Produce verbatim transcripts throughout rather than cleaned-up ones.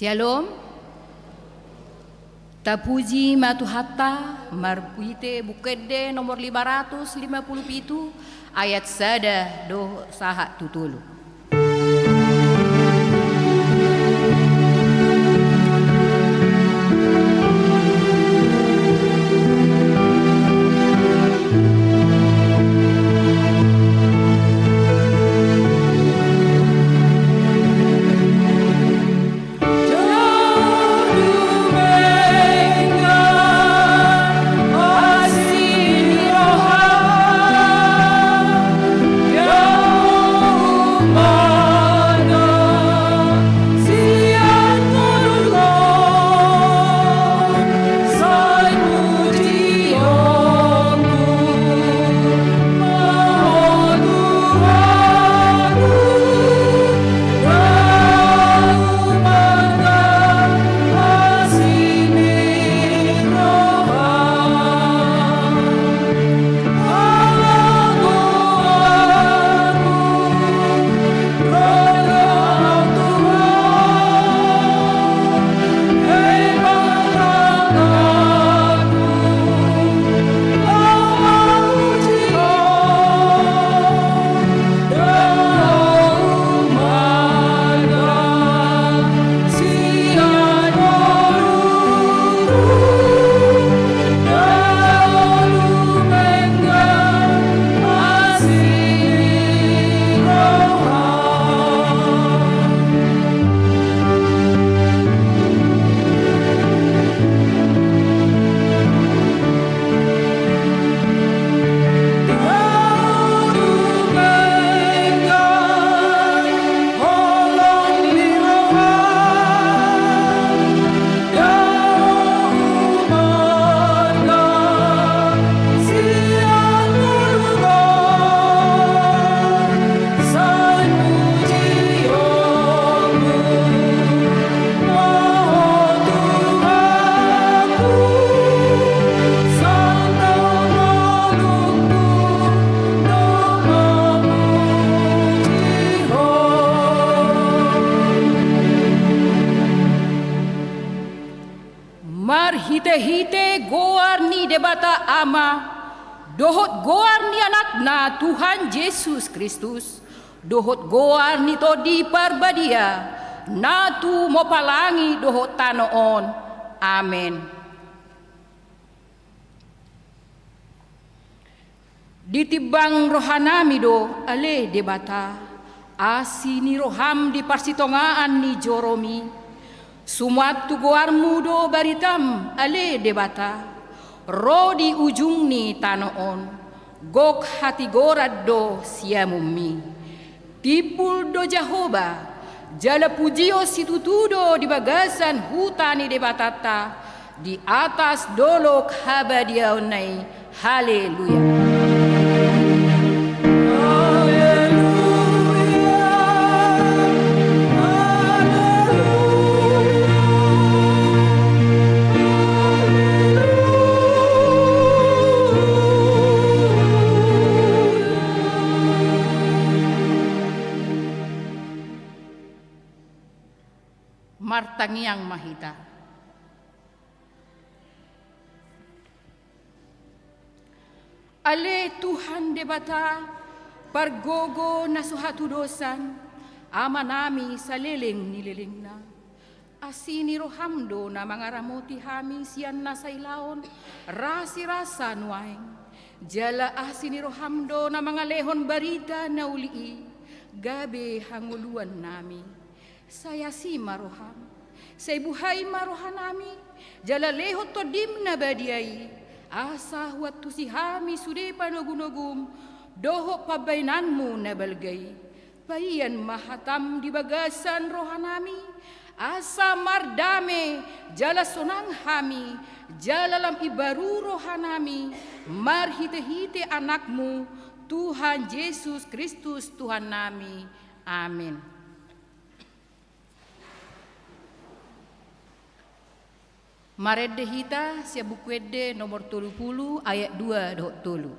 Syalom. Tapuji ma Tuhanta, marhite Buku Ende nomor lima ratus lima puluh pitu, ayat sada dohot sahat tu tolu. Marhitehite goar ni Debata Ama, dohot goar ni Anakna Tuhan Jesus Kristus, dohot goar ni Tondi Parbadia, na tumompa langit dohot tano on. Amen. Ditimbang rohanami do, ale Debata, asi ni roham di parsitongaan ni joromi. Sumatu goarmu do baritam, ale Debata, ro di ujung ni tano on, gok hatigoran do siamunmi. Timbul do Jahowa, jala pujion situtu do di bagasan huta ni Debatanta, di atas dolok habadiaonna i. Haleluya. Martangiang ma hita. Ale Tuhan Debata, pargogo na so hatudosan, Amanami saleleng ni lelengna. Asi ni roham do na mangaramoti hami sian na sailaon rasirasa nuaeng. Jala asi ni roham do na mangalehon barita na uli i gabe hangoluannami. Sai asi ma roham, sai buhai ma rohanami, jala lehon Tondim na badia i, asa huantusi hami sude panogunogum dohot pambahenanmu na balga i. Paian ma hatam di bagasan rohanami, asa mardame jala sonang hami, jala lam imbaru rohanami, marhitehite Anakmu, Tuhan Jesus Kristus Tuhannami. Amen. Marende hita sian Buku Ende nomor tolu pulu ayat dua dohot tolu.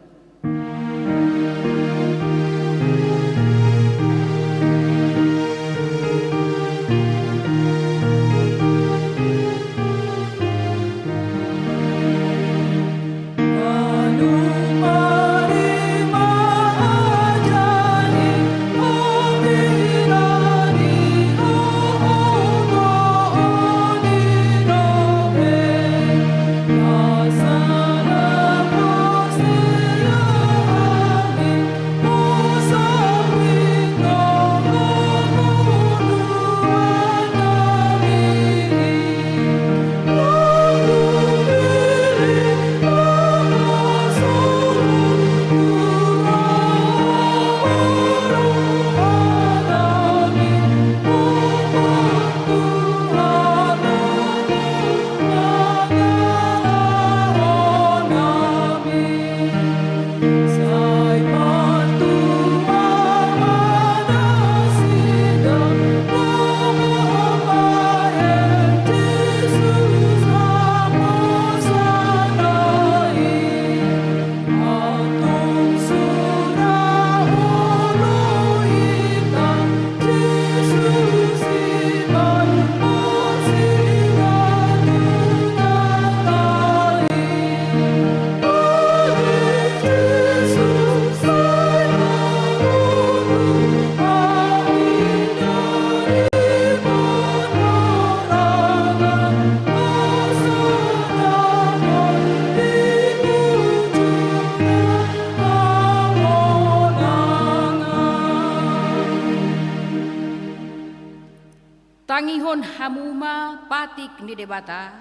hamu ma patik ni Debata,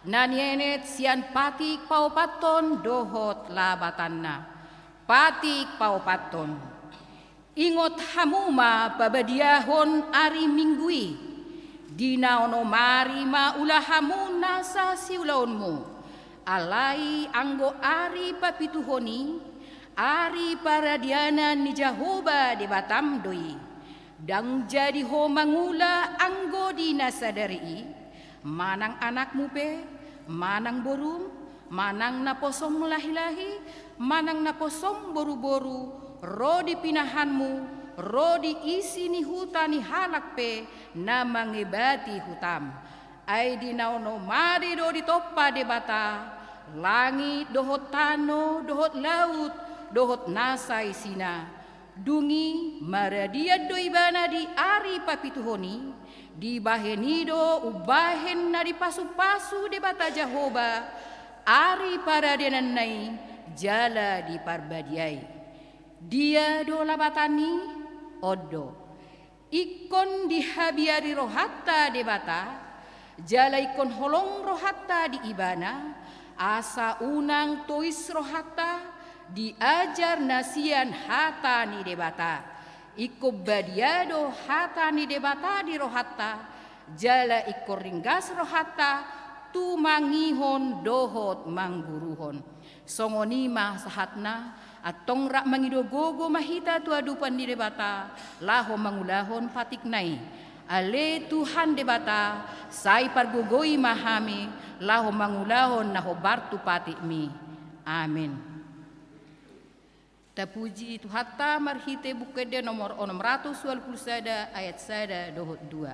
na nienet sian patik paopathon dohot labatanna. Patik paopathon. Ingot hamu ma pabadiahon ari Minggu i, di na onom ari ma ula hamu nasa siulaonmu. Alai anggo ari papituhon i, ari paradianan ni Jahowa Debatam do i. Ndang jadi ho mangula anggo di na sadari i, manang anakmu pe, manang borum, manang naposom lahilahi, manang naposom boruboru, ro di pinahanmu, ro di isi ni huta ni halak pe na mangebati hutam. Ai di na onom ari do ditompa Debata langit dohot tano dohot laut dohot nasa isina. Dung i maradian do ibana di ari papituhon i, dibahen i do umbahen na dipasupasu Debata Jahowa ari paradiananna i jala diparbadiai. Dia do labatan i? On do. Ingkon dihabiari rohanta Debata, jala ingkon holong rohanta di Ibana, asa unang tois rohanta diajar na sian hata ni Debata. Ingkon badia do hata ni Debata di rohanta, jala ingkon ringgas rohanta tumangihon dohot mangguruhon. Songon i ma sahatna, antong rap mangido gogo ma hita tu adopan ni Debata, laho mangulahon patikna i. Ale Tuhan Debata, sai pargogoi ma hami, laho mangulahon na hombar tu patikmi. Amin. Tapuji Tuhanta marhite Buku Ende nomor onom ratus ualu pulu sada ayat sada dohot dua.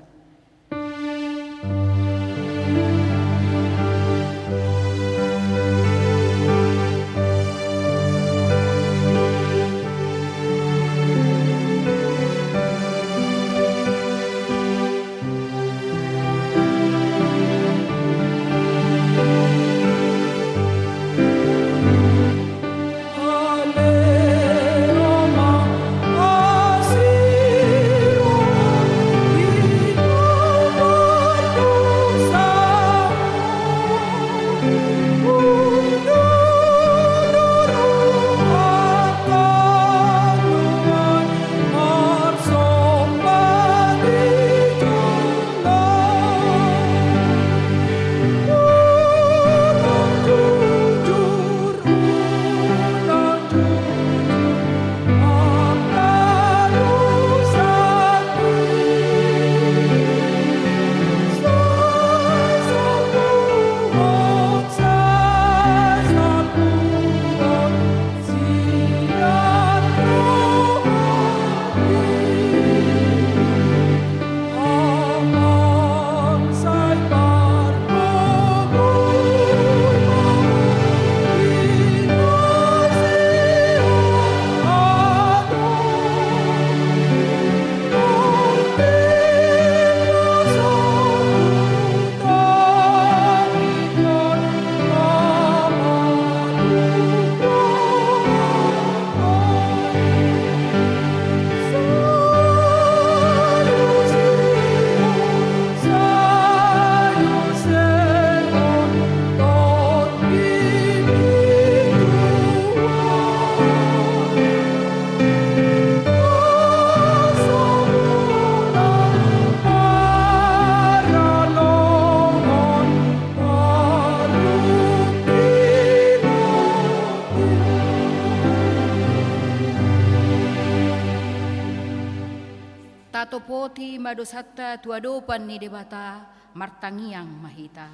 Tatopoti ma dosanta tu adopan ni Debata, martangiang ma hita.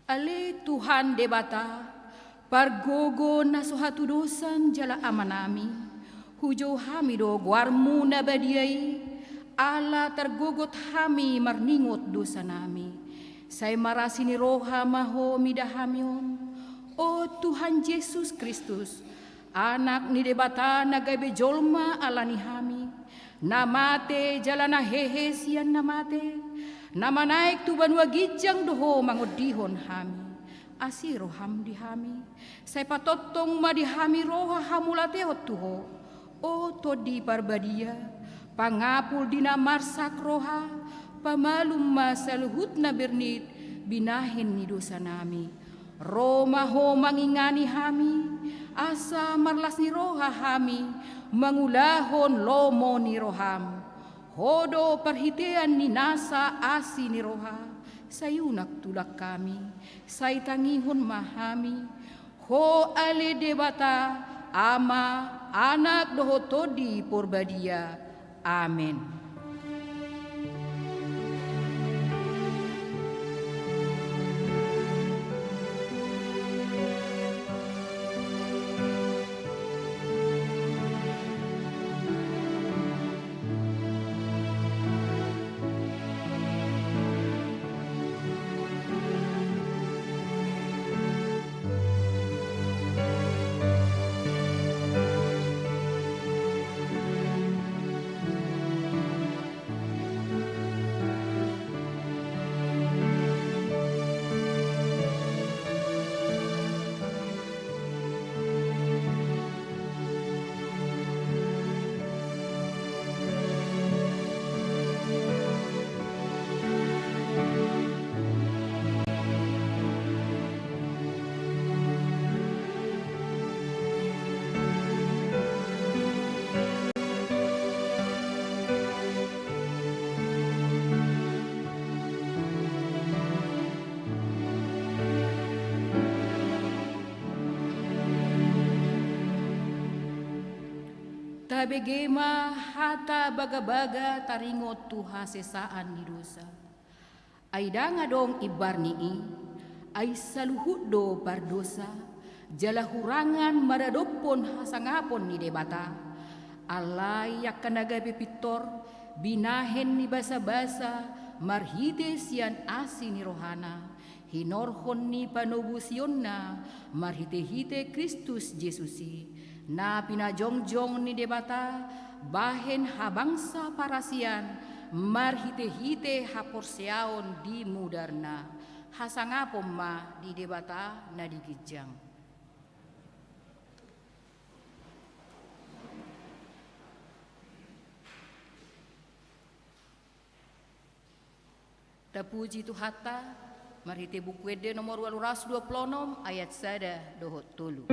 Ale Tuhan Debata, pargogo na so hatudosan jala amanami, hujou hami do goarmu na badia i, ala targogot hami marningot dosanami. Sai marasi ni roha ma ho mida hami on, o Tuhan Jesus Kristus, Anak ni Debata na gabe jolma ala ni hami, na mate jala na hehe sian na mate, na manaek tu banua ginjang do ho mangondihon hami. Asi roham di hami, sai patongtong ma di hami roha hamauliateon tu ho. O Tondi Parbadia, pangapul di na marsak roha, Pamalum ma saluhutna bernit binahen ni dosanami. Ro ma Ho mangingani hami, asa marlas ni roha hami mangulahon lomo ni roham. Ho do parhitean ni nasa asi ni roha, sai unang tulang hami, sai tangihon ma hami. Ho ale Debata, Ama, Anak dohot Tondi Porbadia. Amen. Tabege ma hata bagabaga taringot tu hasesaan ni dosa. Ai ndang adong imbar ni i, ai saluhut do pardosa, jala hurangan maradophon hasangapon ni Debata. Alai angka na gabe pintor, binahen ni basabasa marhite sian asi ni rohana, hinorhon ni panobusionna marhitehite Kristus Jesus i, na pinajongjong ni Debata bahen habangsa parasian marhitehite haporseaon di mudarna. Hasangapon ma di Debata na di ginjang. Tapuji Tuhanta, marhite Buku Ende nomor ualu ratus dua pulu onom, ayat sada dohot tolu.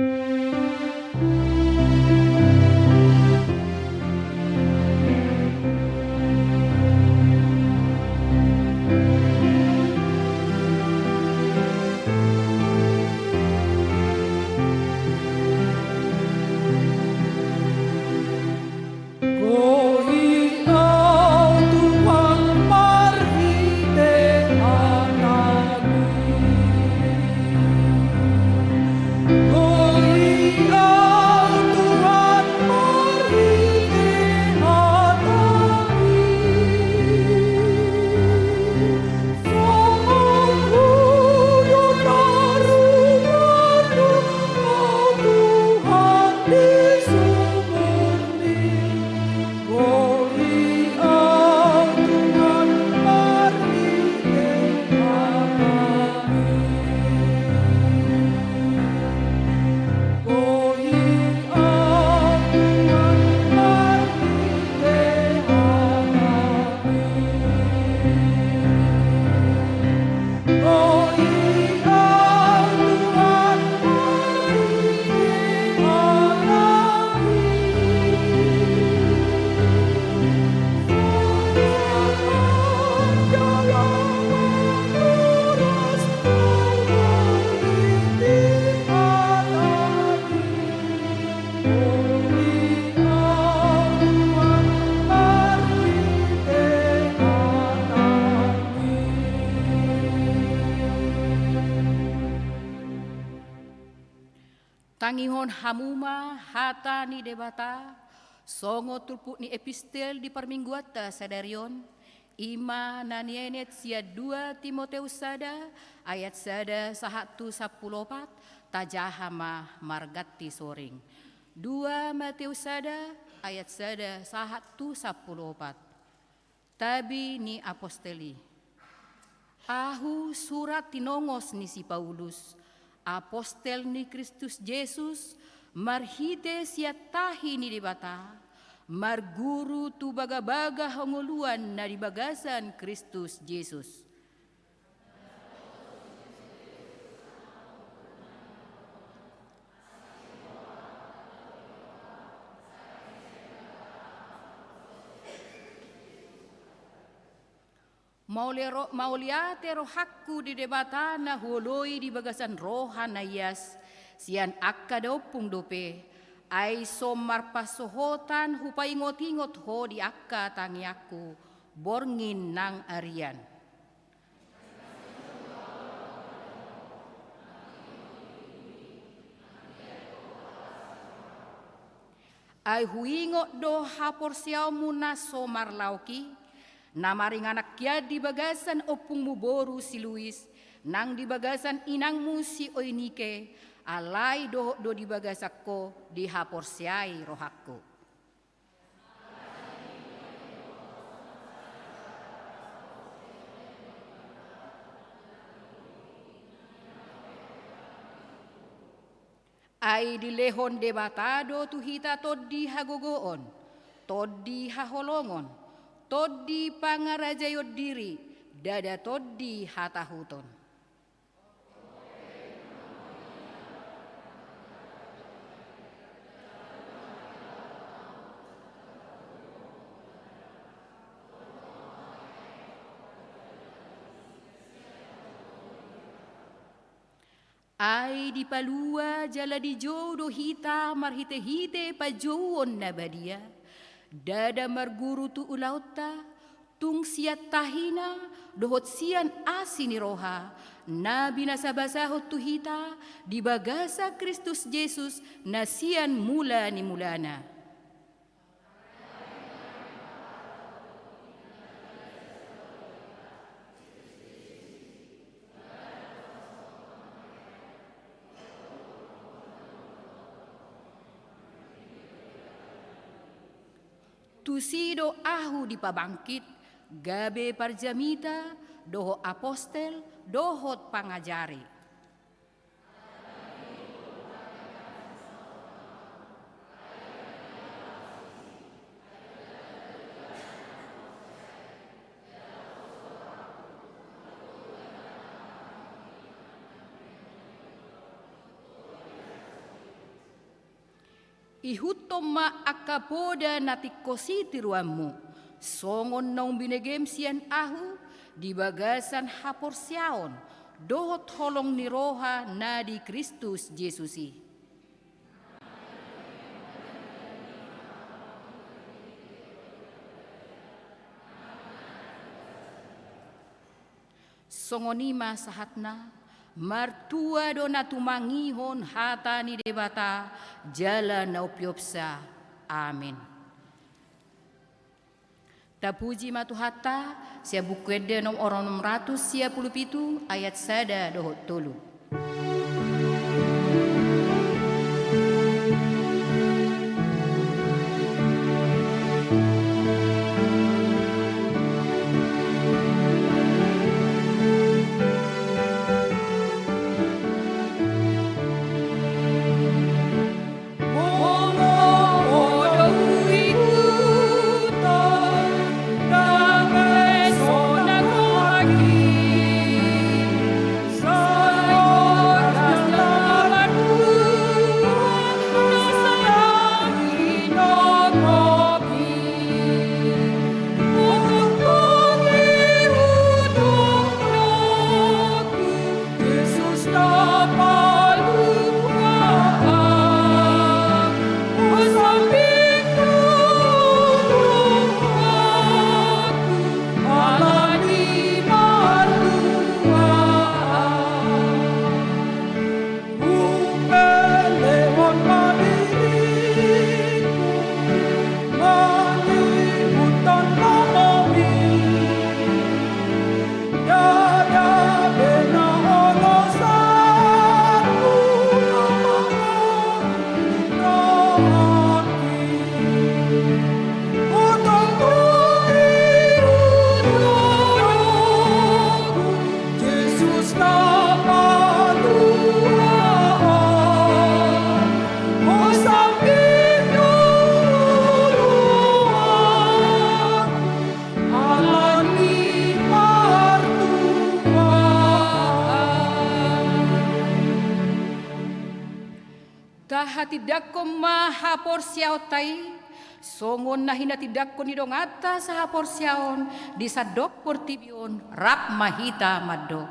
Tangihon hamu ma hata ni Debata, songon turpuk ni epistel di parmingguanta sadari on, i ma na nienet sian dua Timoteus sada ayat sada sahat tu sampulu opat, tajaha ma marganti soring. Dua Mateus sada ayat sada sahat tu sampulu opat. Tabi ni apostel i. Ahu surat tinongos ni si Paulus, apostel ni Kristus Jesus, marhite sian tahi ni Debata, Marguru tu bagabaga hangoluan na di bagasan Kristus Jesus. Maulia ro-, mauliate rohangku di Debata na huoloi di bagasan roha na ias, sian angka daompung dope, ai so marpansohotan hupaingot-ingot ho di angka tangiangku, borngin nang arian. Ai huingot do haporseaonmu na so marlaok i, na maringanan hian di bagasan ompungmu boru si Luis, nang di bagasan inangmu si Oinike, alai dohot do di bagasan ho dihaporseai rohangku. Ai dilehon Debata do tu hita tondi hagogoon, tondi haholongon, tondi pangarajaion diri, ndada tondi hatahuton. Ai dipalua jala dijou do hita marhite-hite panjouon na badia, ndada marguru tu ulaonta, tung sian tahina dohot sian asi ni roha, na binasa-basahon tu hita di bagasan Kristus Jesus na sian mula ni mulana. Tusi do ahu dipabangkit, gabe parjamita, dohot apostel, dohot pangajari. Ihuthon ma angka poda na tingkos i tiruanmu, songon naung binegem sian ahu, di bagasan haporseaon, dohot holong ni roha na di Kristus Jesus i. Songon i ma sahatna, martua do na tumangihon hata ni Debata, jala na umpeopsa. Amen. Tapuji ma Tuhanta, sian Buku Ende nomor onom ratus sia pulu pitu ayat sada dohot tolu. Tahatindangkon ma haporseaonta i, songon na hinatindangkon ni donganta sahaporseaon di sandok portibi on, rap ma hita mandok.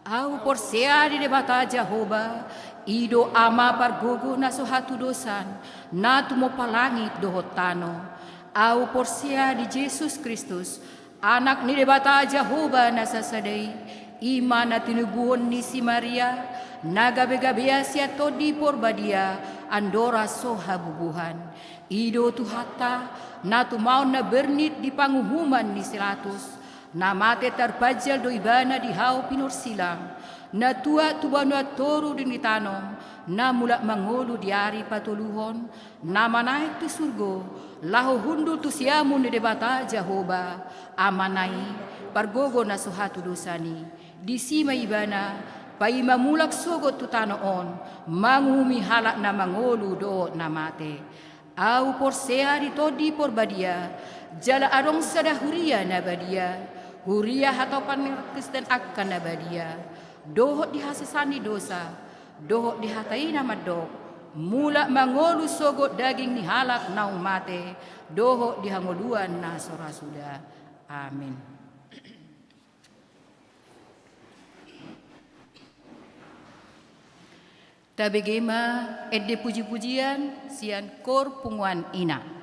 Ahu porsea di Debata Jahowa, i do Ama pargogo na so hatudosan, na tumompa langit dohot tano. Ahu porsea di Jesus Kristus, Anak ni Debata Jahowa na sasada i, i ma na tinubuhon ni si Maria, na gabegabean sian Tondi Porbadia, andorang so habubuhan. I do Tuhanta, na tumaon na bernit di panguhuman ni si Pilatus, na mate tarpanjal do ibana di hau pinorsilang, na tuat tu banua toru di ni tano, na mulak mangolu di ari patoluhon, na manaek tu surgo, laho hundul tu siamun ni Debata Jahowa, Amana i, pargogo na so hatudosan i. Disi ma ibana, paima mulak sogot tu tano on, manguhumi halak na mangolu dohot na mate. Ahu porsea di Tondi Porbadia, jala adong sada huria na badia, huria hatopan ni Kristen angka na badia, dohot di hasesaan ni dosa, dohot di hata i na mandok, mulak mangolu sogot daging ni halak naung mate, dohot di hangoluan na so ra suda. Amin. Tabege ma ende pujipujian sian kor punguan ina.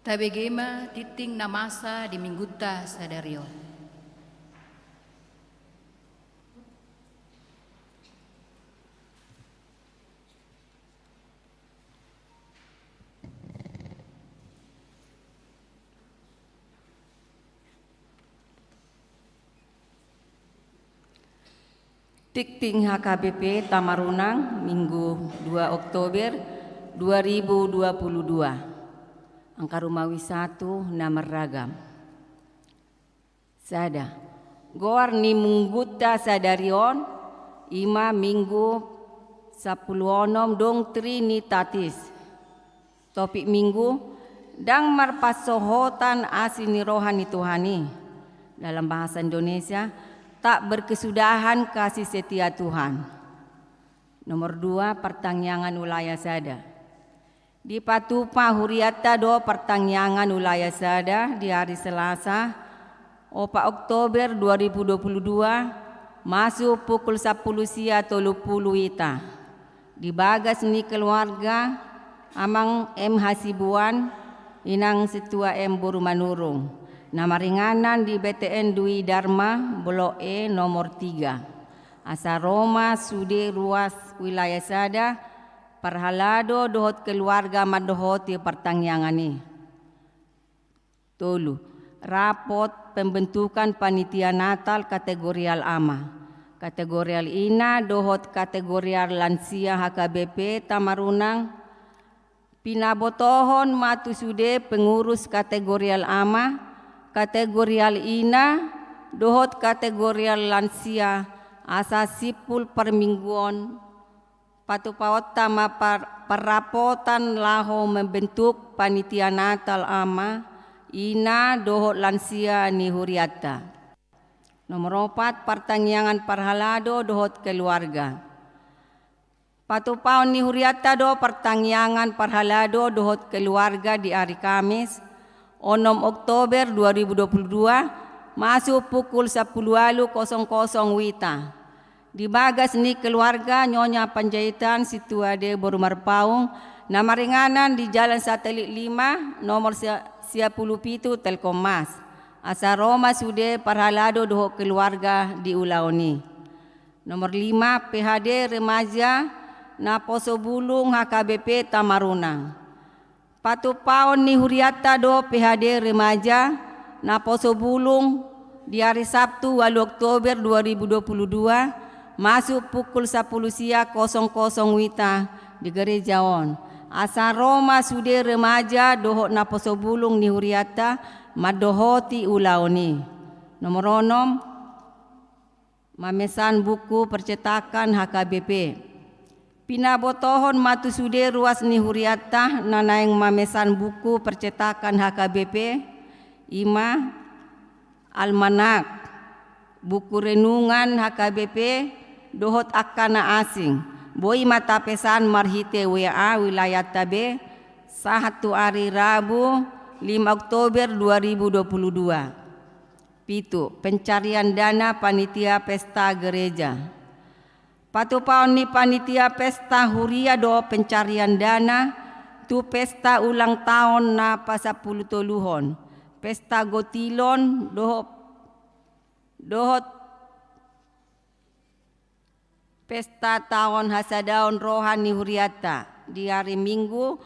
Tabege ma tingting na masa di minggunta sadari on. Tingting H K B P Tamarunang, Minggu dua Oktober dua ribu dua puluh dua. Angka rumawi satu na marragam. Sada. Goar ni minggunta sadari on, i ma Minggu sampulu onom dung Trinitatis. Topik Minggu, ndang marpansohotan asi ni roha ni Tuhan i. Dalam bahasa Indonesia, tak berkesudahan kasih setia Tuhan. Nomor dua, partangiangan wilayah sada. Dipatupa hurianta do partangiangan wilayah sada di ari Selasa, opat Oktober dua ribu dua puluh dua, masuk pukul sampulu sia tolu pulu ita. Di bagas ni keluarga Amang M Hasibuan, Inang Setua M Boru Manurung, na maringanan di B T N Dwi Darma, Blok E, nomor tiga. Asa ro ma sude ruas wilayah sada, parhalado dohot keluarga mandohoti partangiangan i. Tolu. Rapot pembentukan panitia Natal kategorial ama, kategorial ina dohot kategorial lansia H K B P Tamarunang, pinabotohon ma tu sude pengurus kategorial ama, kategorial ina dohot kategorial lansia, asa simpul parmingguon patupaonta ma par-, parrapotan laho membentuk panitia Natal ama, ina dohot lansia ni hurianta. Nomor opat, partangiangan parhalado dohot keluarga. Patupaon ni hurianta do partangiangan parhalado dohot keluarga di ari Kamis, onom Oktober dua ribu dua puluh dua, masuk pukul sampulu ualu kosong kosong wita. Di bagas ni keluarga Nyonya Panjaitan Situade Boru Marpaung, na maringanan di Jalan Satelit lima, nomor sia-, sia pulu pitu Telkommas. Asa ro ma sude parhalado dohot keluarga di ulaon i. Nomor lima, P H D remaja naposo bulung H K B P Tamarunang. Patupaon ni hurianta do P H D remaja naposo bulung di ari Sabtu, ualu Oktober dua ribu dua puluh dua, masuk pukul sampulu sia kosong kosong wita di gereja on. Asa ro ma sude remaja dohot naposo bulung ni hurianta mandohoti ulaon i. Nomor onom, mamesan buku percetakan H K B P. Pinabotohon ma tu sude ruas ni hurianta na naeng mamesan buku percetakan H K B P, i ma almanak, buku renungan H K B P, dohot angka na asing. Boi ma tapesan marhite W A wilayahta be, sahat tu ari Rabu, lima Oktober dua ribu dua puluh dua. Pitu, pencarian dana panitia pesta gereja. Patupaon ni panitia pesta huria do pencarian dana tu pesta ulang taon na pasampulu toluhon, pesta gotilon dohot, dohot pesta taon hasadaon roha ni hurianta di ari Minggu,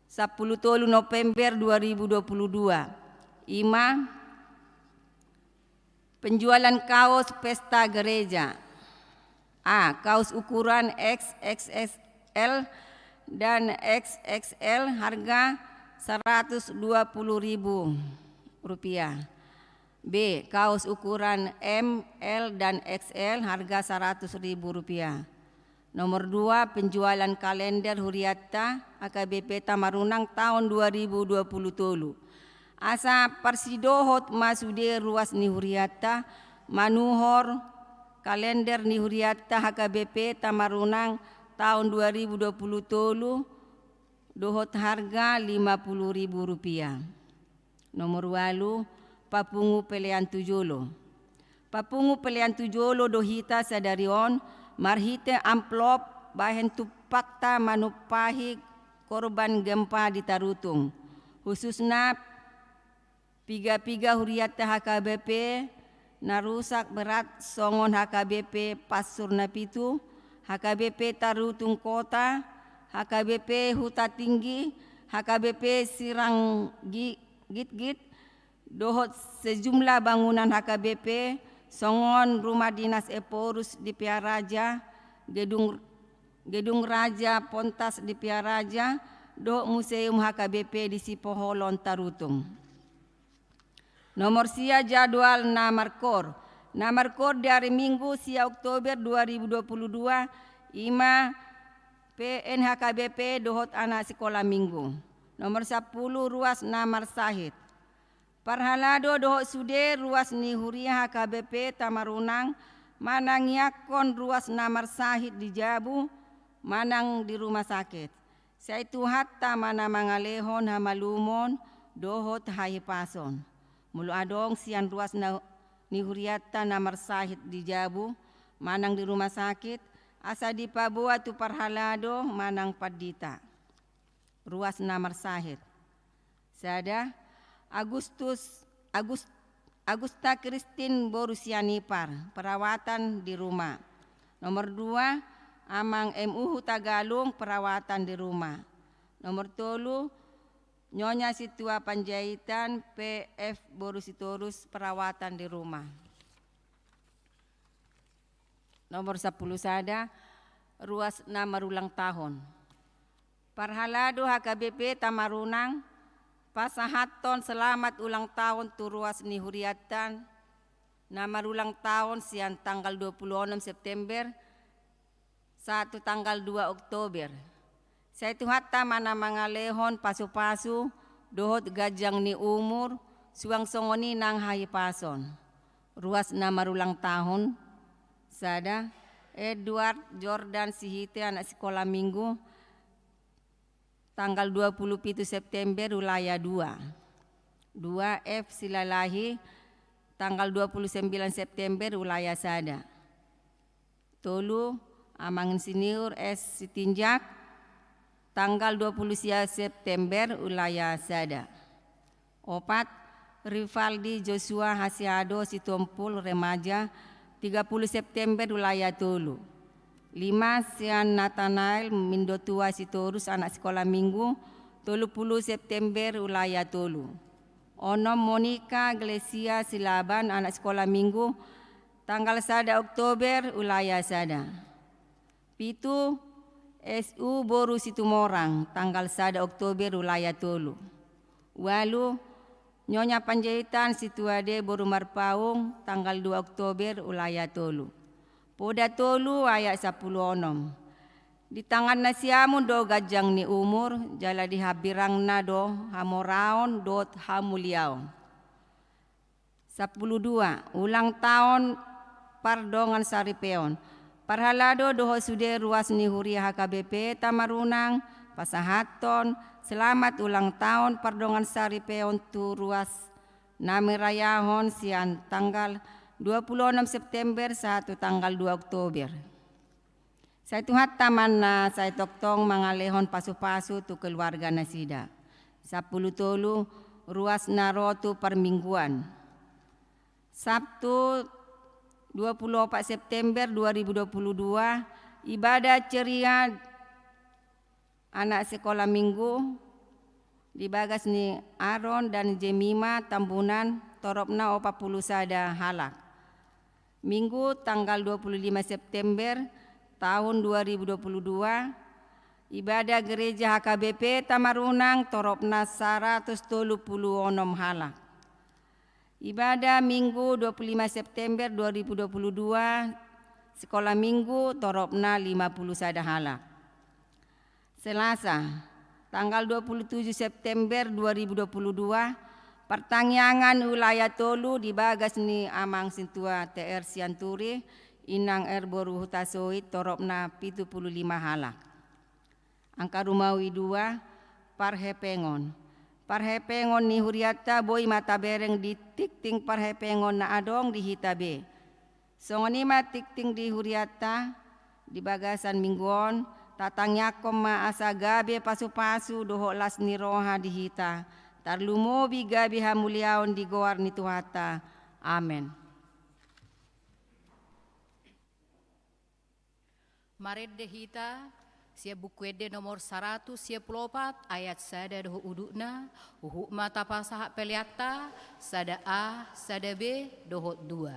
sampulu tolu November dua ribu dua puluh dua, i ma penjualan kaos pesta gereja. A, kaos ukuran X X L dan X X L, harga seratus dua puluh ribu rupiah. B, kaos ukuran M, L, dan X L, harga seratus ribu rupiah. Nomor dua, penjualan kalender hurianta H K B P Tamarunang taon dua ribu dua puluh tolu. Asa parsidohot ma sude ruas ni hurianta manuhor kalender ni hurianta H K B P Tamarunang taon dua ribu dua puluh tolu dohot harga lima puluh ribu rupiah. Nomor ualu, papungu pelean tu jolo. Papungu pelean tu jolo do hita sadari on marhite amplop bahen tumpakta manumpahi korban gempa di Tarutung. Khususna piga-piga hurianta H K B P na rusak berat songon H K B P Passur na pitu, H K B P Tarutung Kota, H K B P Huta Tinggi, H K B P Sirang Gi-, Gitgit, dohot sejumlah bangunan H K B P songon Rumah Dinas Ephorus di Pearaja, Gedung, Gedung Raja Pontas di Pearaja, dohot Museum H K B P di Sipoholon Tarutung. Nomor sia, jadwal na markoor. Na markoor di ari Minggu sia Oktober dua ribu dua puluh dua, ima P N H K B P dohot anak sikola Minggu. Nomor sampulu, ruas na marsahit. Parhalado dohot sude ruas ni huria H K B P Tamarunang manangiangkon ruas na marsahit di jabu manang di rumah sakit. Sai Tuhanta ma na mangalehon hamalumon dohot hahipason. Molo adong sian ruas na, ni hurianta na marsahit di jabu manang di rumah sakit, asa dipaboa tu parhalado manang pandita. Ruas na marsahit. Sada, Agustus, Agus-, Agusta Kristin boru Sianipar, perawatan di rumah. Nomor dua, Amang M U Hutagalung, perawatan di rumah. Nomor tolu, Nyonya Situa Panjaitan, P F boru Sitorus, perawatan di rumah. Nomor sampulu sada, ruas na marulang tahun. Parhalado H K B P Tamarunang pasahathon selamat ulang tahun tu ruas ni hurianta na marulang tahun sian tanggal dua puluh onom September sahat tu tanggal dua Oktober. Sai Tuhanta ma na mangalehon pasu-pasu dohot ganjang ni umur, suang songon i nang hahipason. Ruas na marulang tahun, sada, Edward Jordan Sihite, anak sikola Minggu, tanggal dua puluh pitu September, wilaya dua. Dua, F Silalahi, tanggal dua puluh sembilan September, wilaya sada. Tolu, Amang Insinyur S Sitinjak, tanggal dua puluh sia September, wilaya sada. Opat, Rivaldi Joshua Hasiado Sitompul, remaja, tiga puluh September, wilaya tolu. Lima, Sian Nathanael Mindotua Sitorus, anak sikola Minggu, tolu puluh September, wilaya tolu. Onom, Monica Glesia Silaban, anak sikola Minggu, tanggal sada Oktober, wilaya sada. Pitu, S U boru Situmorang, tanggal sada Oktober, wilaya tolu. Ualu, Nyonya Panjaitan Situade boru Marpaung, tanggal dua Oktober, wilaya tolu. Poda tolu ayat sampulu onom. Di tangan na siamun do ganjang ni umur, jala di hambirangna do hamoraon dohot hamuliaon. Sampulu dua, ulang tahun pardongan saripeon. Parhalado dohot sude ruas ni huria H K B P Tamarunang pasahathon selamat ulang tahun pardongan saripeon tu ruas na merayahon sian tanggal dua puluh onom September sahat tu tanggal dua Oktober. Sai Tuhanta ma na sai tongtong mangalehon pasu-pasu tu keluarga nasida. Sampulu tolu, ruas na ro tu parmingguan. Sabtu, dua puluh opat September dua ribu dua puluh dua, ibadah ceria anak sikola Minggu di bagas ni Aron dan Jemima Tambunan, toropna opat puluh sada halak. Minggu tanggal dua puluh lima September tahun dua ribu dua puluh dua, ibadah gereja H K B P Tamarunang, toropna saratus tolu puluh onom halak. Ibadah Minggu dua puluh lima September dua ribu dua puluh dua, sikola Minggu, toropna lima puluh sada halak. Selasa, tanggal dua puluh tujuh September dua ribu dua puluh dua, partangiangan wilaya tolu di bagas ni Amang Sintua T R Sianturi, Inang R boru Hutasoit, toropna pitu puluh lima halak. Angka rumaui dua, parhepengon. Parhepengon ni hurianta boi ma tabereng di tingting parhepengon na adong di hita be. Songon i ma tingting di hurianta, di bagasan Minggu on, tatangiangkon ma asa gabe pasu-pasu dohot las ni roha di hita, Tarlumobi gabe hamuliaon di goar ni Tuhanta. Amen. Marende hita sian Buku Ende nomor saratus sia pulu opat, ayat sada dohot udutna. Huhut ma tapasahat peleanta, sada A, sada B, dohot dua.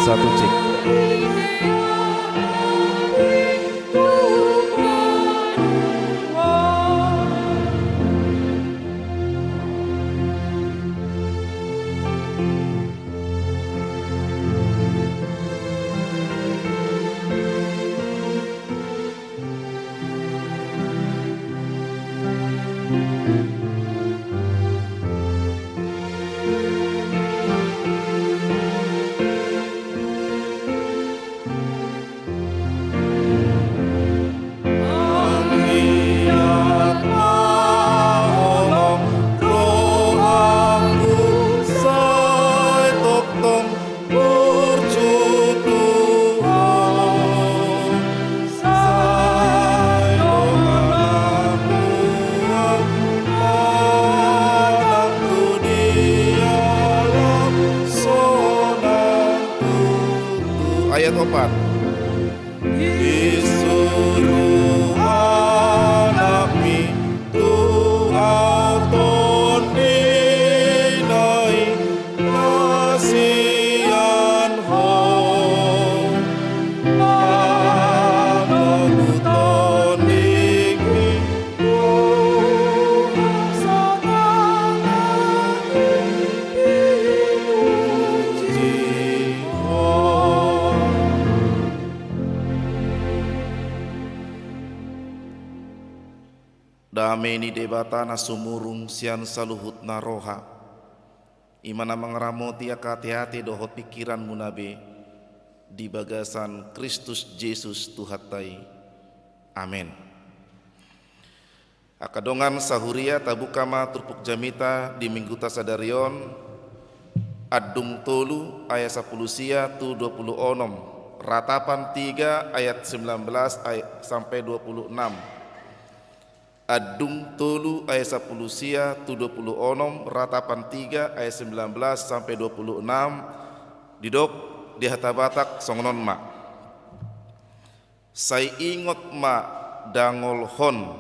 Satu, cek. Ini Debata na sumurung sian saluhutna roha, i ma na mangaramoti angka ateate dohot pingkiranmuna be di bagasan Kristus Jesus Tuhanta i. Amen. Angka dongan sahuria, tabuka ma turpuk jamita di Mingguta sadari on, Andung tolu ayat sampulu sia tu dua pulu onom, Ratapan tiga ayat sembilan belas ay-, sampai dua pulu enam. Andung tolu ayat sampulu sia tu dua pulu onom, Ratapan tiga ayat sembilan belas sampai dua pulu enam, didok di hata Batak songon on ma. Sai ingot ma dangolhon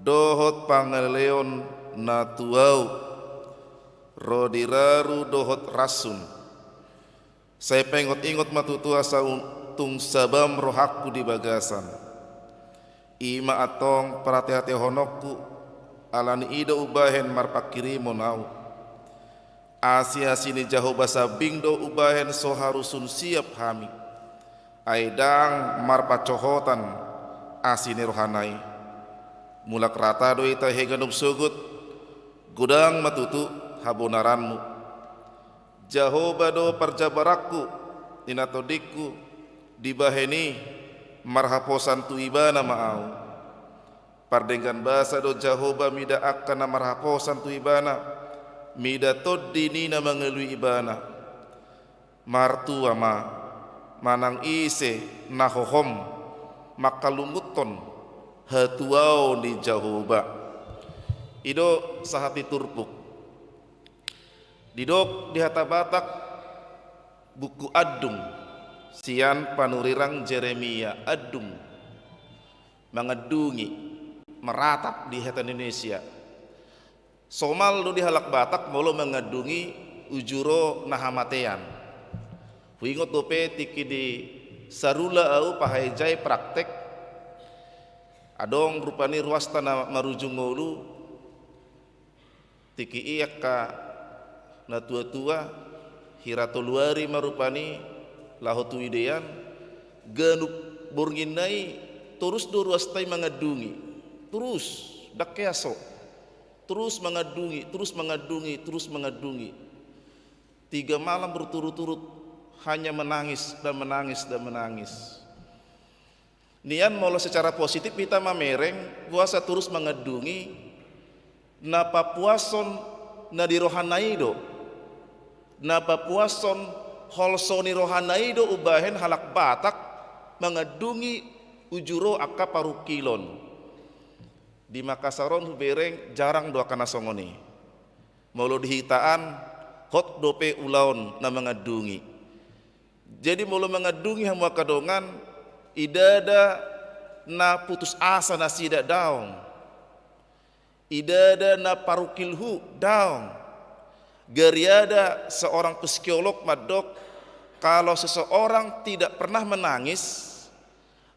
dohot pangaleleon na tu ahu, ro di raru dohot ransun. Sai paingot-ingot ma tutu asa un-, tung sabam rohangku di bagasan. I ma antong parate-atehononku, ala ni i do hubahen marpangkirimon ahu. Asi-asi ni Jahowa sambing do hubahen so harusun siap hami. Ai ndang marpansohotan asi ni rohana i. Mulak rata do hita he ganup sogot, godang ma tutu habonaranmu. Jahowa do parjabaranku, ninna tondingku, dibahen i marhaposan tu Ibana ma ahu. Pardenggan basa do Jahowa mida angka na marhaposan tu Ibana, mida tondi ni na mangalului Ibana. Martua ma, manang ise na hohom mangkalungunhon hatuaon ni Jahowa. I do sahat ni turpuk. Didok di hata Batak buku Andung sian panurirang Jeremia, andung, mangandungi, meratap di hata Indonesia. Somal do di halak Batak molo mangandungi uju ro na hamatean. Huingot dope tingki di Sarula ahu pahaejai praktek, adong rupani ruasta na marujung ngolu, tingki i angka na tua-tua, hira tolu ari ma rupani laho tu idean, ganup borngin na i torus do ruasta i mangandungi. Torus, ndang hea so. Torus mangandungi, torus mangandungi, torus mangandungi. Tiga malam berturut-turut hanya menangis dan menangis dan menangis. Nian molo secara positif hita mamereng, boasa torus mangandungi, na papuashon na di rohana i do. Na papuashon holso ni rohana i do umbahen halak Batak mangandungi uju ro angka parungkilon. Di Makassar on hubereng jarang do angka na songon i. Molo di hita an hot dope ulaon na mangandungi. Jadi molo mangandungi hamu angka dongan, ndada na putus asa nasida, daong. Ndada na parungkil hu, daong. Gari ada seorang psikolog mandok, kalau seseorang tidak pernah menangis,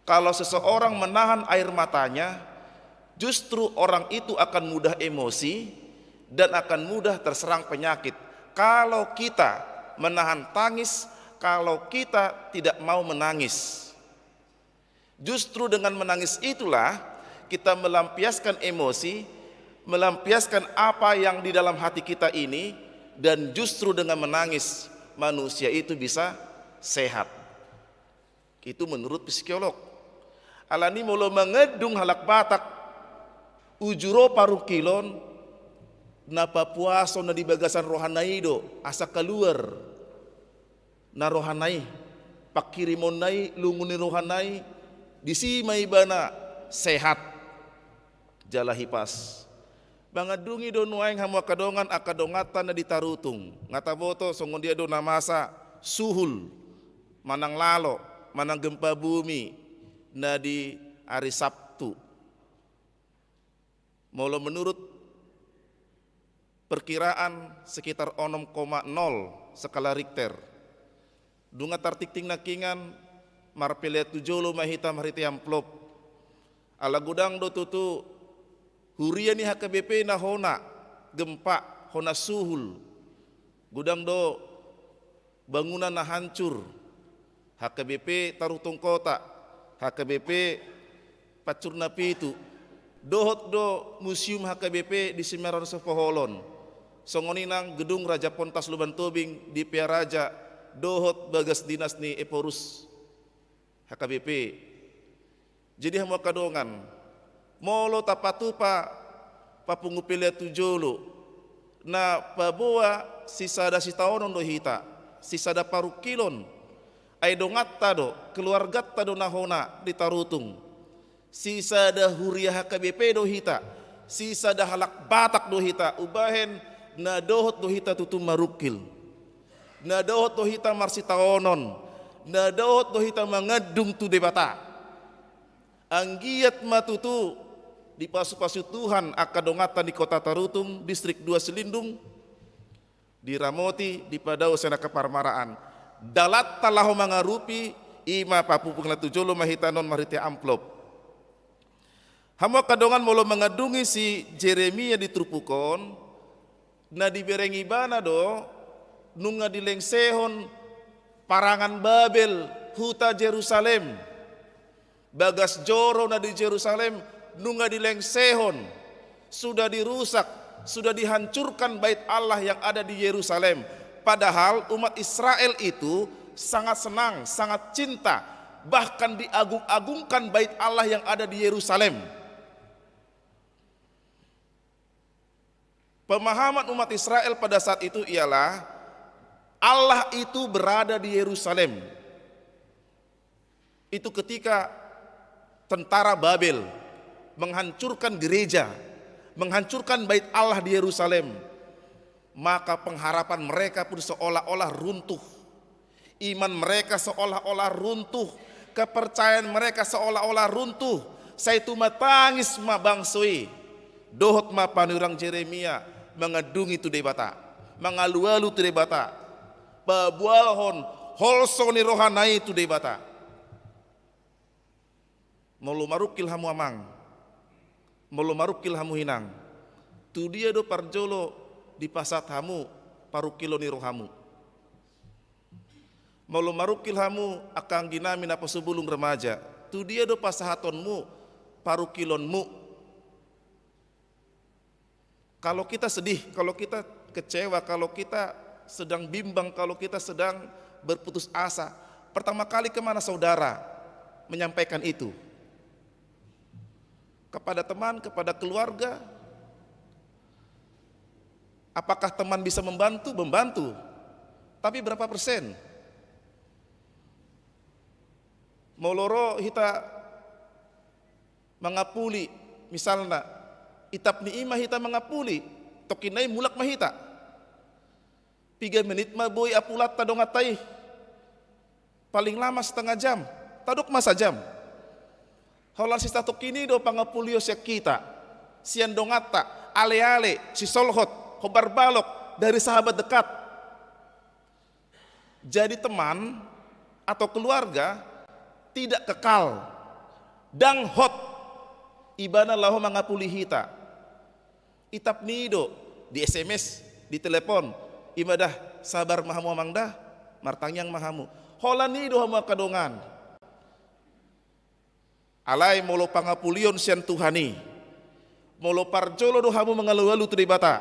kalau seseorang menahan air matanya, justru orang itu akan mudah emosi dan akan mudah terserang penyakit. Kalau kita menahan tangis, kalau kita tidak mau menangis. Justru dengan menangis itulah kita melampiaskan emosi, melampiaskan apa yang di dalam hati kita ini, dan justru dengan menangis manusia itu bisa sehat. Itu menurut psikolog. Alani molo mangandung halak Batak uju ro parungkilon, na papuashon na di bagasan rohana i do asa kaluar na rohana i, pangkirimonna i, lungun ni rohana i, disi ma ibana sehat jala hipas. Mangandungi do nuaeng hamu angka dongan, angka donganta na di Tarutung. Nga taboto songon dia do na masa suhul, manang lalo, manang gempa bumi na di ari Sabtu. Molo menurut perkiraan sekitar onom koma nol skala Richter. Nunga tartingting nangkingan, marpelean tu jolo ma hita marhite amplop. Ala godang do tutu huria ni H K B P na hona gempa, hona suhul. Godang do bangunan na hancur, H K B P Tarutung Kota, H K B P Pancur Napitu, Dohot do Museum H K B P di Simarmata Sapoholon. Songon i nang gedung Raja Pontas Lumban Tobing di Pearaja, dohot bagas dinas ni Ephorus H K B P. Jadi hamu angka dongan, molo tapatupa papungu pelean tu jolo, na paboa sisada sitaonon do hita, sisada parungkilon, ai donganta do, keluarganta do na hona di Tarutung. Sisada huria H K B P do hita, sisada halak Batak do hita, umbahen na dohot do hita tutu marungkil. Na dohot do hita marsitaonon, na dohot do hita mangandung tu Debata. Anggiat ma tutu dipasupasu Tuhan angka donganta di Kota Tarutung, Distrik dua Silindung, diramoti, dipadao sian angka parmaraan. Dalanta laho mangarupi, i ma papungu pelean tu jolo ma hita on marhite amplop. Hamu angka dongan, molo mangandungi si Jeremia di turpuk on, na dibereng ibana do, nunga dilengsehon parangan Babel huta Jerusalem. Bagas joro na di Jerusalem nunga dilengsehon, sudah dirusak, sudah dihancurkan bait Allah yang ada di Yerusalem. Padahal umat Israel itu sangat senang, sangat cinta, bahkan diagung-agungkan bait Allah yang ada di Yerusalem. Pemahaman umat Israel pada saat itu ialah Allah itu berada di Yerusalem. Itu ketika tentara Babel menghancurkan gereja, menghancurkan bait Allah di Yerusalem, maka pengharapan mereka pun seolah-olah runtuh. Iman mereka seolah-olah runtuh, kepercayaan mereka seolah-olah runtuh. Sai tumatangis ma bangso i. Dohot ma panurirang Jeremia mangandungi tu Debata, mangalualu tu Debata, paboahon holso ni rohana i tu Debata. Molo marungkil hamu amang, molo marungkil hamu inang, tu dia do parjolo dipasahat hamu parungkilon ni rohamu? Molo marungkil hamu angka angginami naposobulung remaja, tu dia do pasahatonmu parungkilonmu? Kalau kita sedih, kalau kita kecewa, kalau kita sedang bimbang, kalau kita sedang berputus asa, pertama kali kemana saudara menyampaikan itu? Kepada teman, kepada keluarga? Apakah teman bisa membantu? Membantu. Tapi berapa persen? Molo ro hita mangapuli, misalna, itap ni i ma hita mangapuli, tongkin na i mulak ma hita. Piga menit ma boi apulanta donganta i? Paling lama setengah jam, tadok ma sajam. Holan sisatongkin i do pangapulion sian hita, sian donganta, aleale, sisolhot, hombar balok, dari sahabat dekat. Jadi teman atau keluarga tidak kekal, ndang hot ibana laho mangapuli hita. Itap ni i do, di S M S, di telepon, i ma dah, sabar ma hamu amang dah, martangiang ma hamu. Holan i do hamu angka dongan. Alai molo pangapulion sian Tuhan i, molo parjolo do hamu mangalualu tu Debata,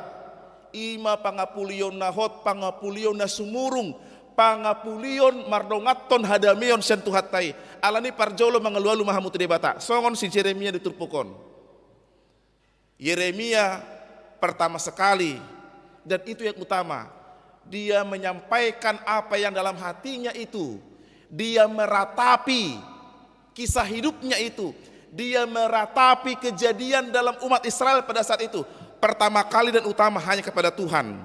i ma pangapulion na hot, pangapulion na sumurung, pangapulion mardonganhon hadameon sian Tuhanta i. Alani parjolo mangalualu ma hamu tu Debata, songon si Jeremia di turpuk on. Yeremia pertama sekali, dan itu yang utama, dia menyampaikan apa yang dalam hatinya itu. Dia meratapi kisah hidupnya itu. Dia meratapi kejadian dalam umat Israel pada saat itu. Pertama kali dan utama hanya kepada Tuhan.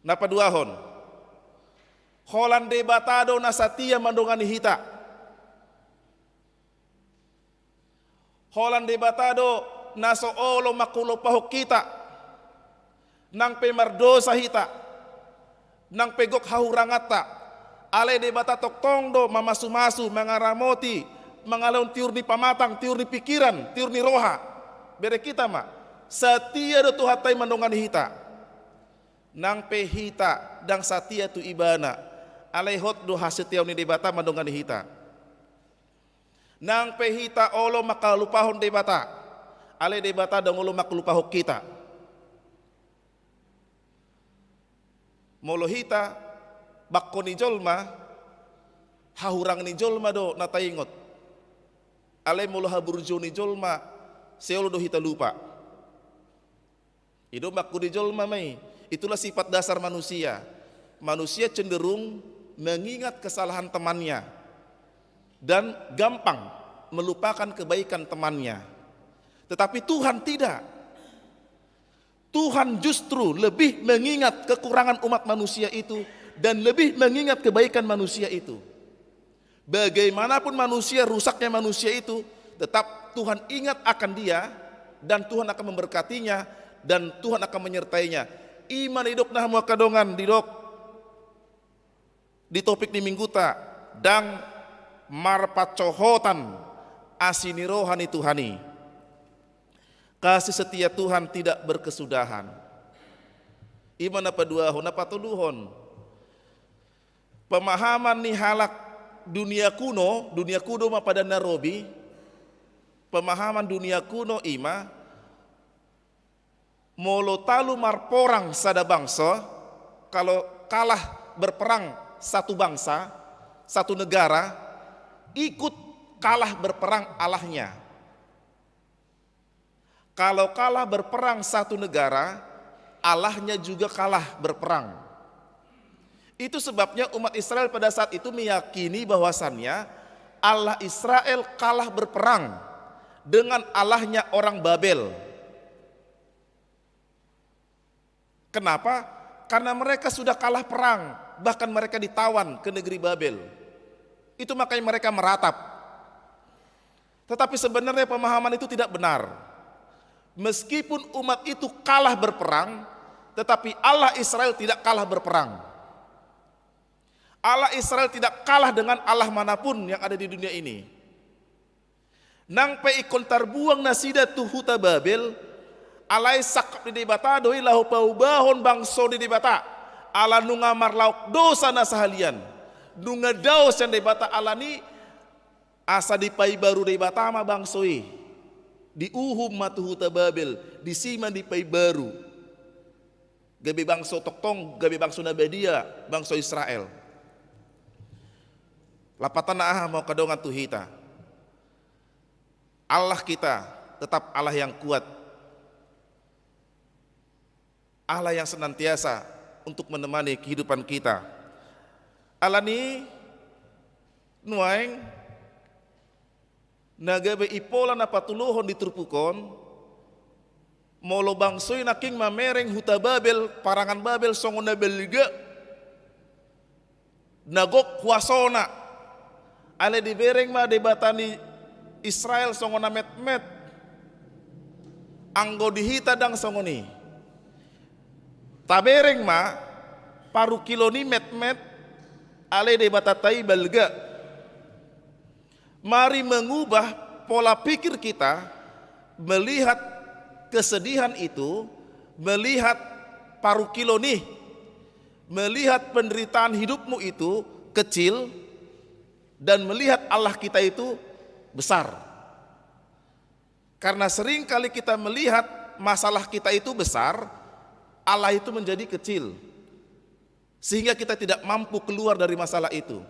Na paduahon, holan Debata do na satia mandongani hita. Holan Debata do na so olo mangkulupahon hita, nang pe mardosa hita, nang pe gok hahuranganta. Alai Debata tongtong do mamasumasu, mangaramoti, mangalehon tiur ni pamatang, tiur ni pikiran, tiur ni roha. Bereng hita ma, satia do Tuhanta i mandongani hita. Nang pe hita ndang satia tu Ibana, alai hot do hasetiaon ni Debata mandongani hita. Nang pe hita olo mangkalupahon Debata, alai Debata ndang olo mangkalupahon hita. Molo hita, bangko ni jolma, hahurang ni jolma do na taingot. Alai molo haburju ni jolma, sai olo do hita lupa. I do bangko ni jolma ma i. Itulah sifat dasar manusia. Manusia cenderung mengingat kesalahan temannya dan gampang melupakan kebaikan temannya. Tetapi Tuhan tidak. Tuhan justru lebih mengingat kekurangan umat manusia itu dan lebih mengingat kebaikan manusia itu. Bagaimanapun manusia, rusaknya manusia itu, tetap Tuhan ingat akan dia, dan Tuhan akan memberkatinya, dan Tuhan akan menyertainya. I ma na didok na hamu angka dongan, didok di topik ni mingguta, ndang marpansohotan asi ni roha ni Tuhan i. Kasih setia Tuhan tidak berkesudahan. I ma na paduahon, na patoluhon. Pemahaman ni halak dunia kuno, dunia kuno ma padan na robi, pemahaman dunia kuno i ma, molo talu marporang sada bangso, kalau kalah berperang satu bangsa, satu negara, ikut kalah berperang Allahnya. Kalau kalah berperang satu negara, Allahnya juga kalah berperang. Itu sebabnya umat Israel pada saat itu meyakini bahwasannya Allah Israel kalah berperang dengan Allahnya orang Babel. Kenapa? Karena mereka sudah kalah perang, bahkan mereka ditawan ke negeri Babel. Itu makanya mereka meratap. Tetapi sebenarnya pemahaman itu tidak benar. Meskipun umat itu kalah berperang, tetapi Allah Israel tidak kalah berperang. Allah Israel tidak kalah dengan Allah manapun yang ada di dunia ini. Nang pe ingkon tarbuang nasida tu huta Babel, alai sangkap ni Debata do i laho paubahon bangso ni Debata, ala nunga marlaok dosa na sahalian. Nunga dao sian Debata, alani asa dipaibaru Debata ma bangso i. Diuhum ma tu huta Babel, disi ma dipaibaru. Gabe bangso tongtong, gabe bangso na badia, bangso Israel. Lapatanna aha ma angka dongan tu hita? Allah kita tetap Allah yang kuat. Allah yang senantiasa untuk menemani kehidupan kita. Alani nuaeng na gabe impola na patoluhon di turpuk on, molo bangso i nangkin mamereng huta Babel, parangan Babel songon na balga, na gok huasona, alai dibereng ma Debata ni Israel songon na metmet. Anggo di hita ndang songon i. Tabereng ma parungkilon i metmet, alai Debatanta i balga. Mari mengubah pola pikir kita melihat kesedihan itu, melihat parungkilon i, melihat penderitaan hidupmu itu kecil, dan melihat Allah kita itu besar. Karena seringkali kita melihat masalah kita itu besar, Allah itu menjadi kecil. Sehingga kita tidak mampu keluar dari masalah itu.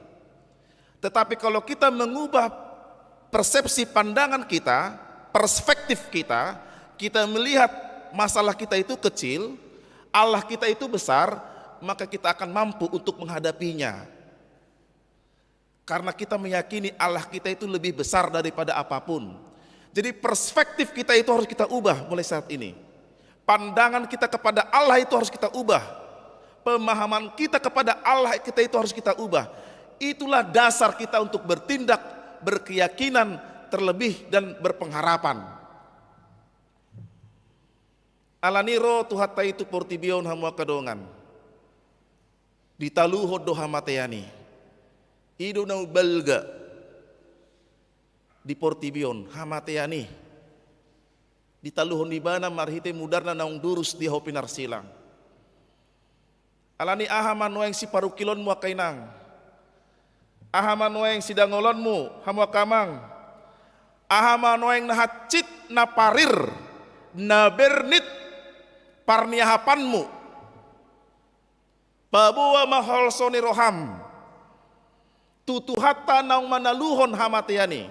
Tetapi kalau kita mengubah persepsi pandangan kita, perspektif kita, kita melihat masalah kita itu kecil, Allah kita itu besar, maka kita akan mampu untuk menghadapinya. Karena kita meyakini Allah kita itu lebih besar daripada apapun. Jadi perspektif kita itu harus kita ubah mulai saat ini. Pandangan kita kepada Allah itu harus kita ubah. Pemahaman kita kepada Allah kita itu harus kita ubah. Itulah dasar kita untuk bertindak, berkeyakinan, terlebih dan berpengharapan. Alani ro Tuhanta i tu portibi on, hamu angka dongan. Ditaluhon do hamatean i. I do na umbalga di portibi on, hamatean i. Ditaluhon Ibana marhite mudarna naung durus di hau pinarsilang. Alani aha ma nuaeng siparungkilonmu angka inang? Aha ma nuaeng sidangolonmu, hamu angka amang? Aha ma nuaeng na hansit, na parir, na bernit parniahapanmu? Paboa ma holso ni roham tu Tuhanta naung manaluhon hamatean i.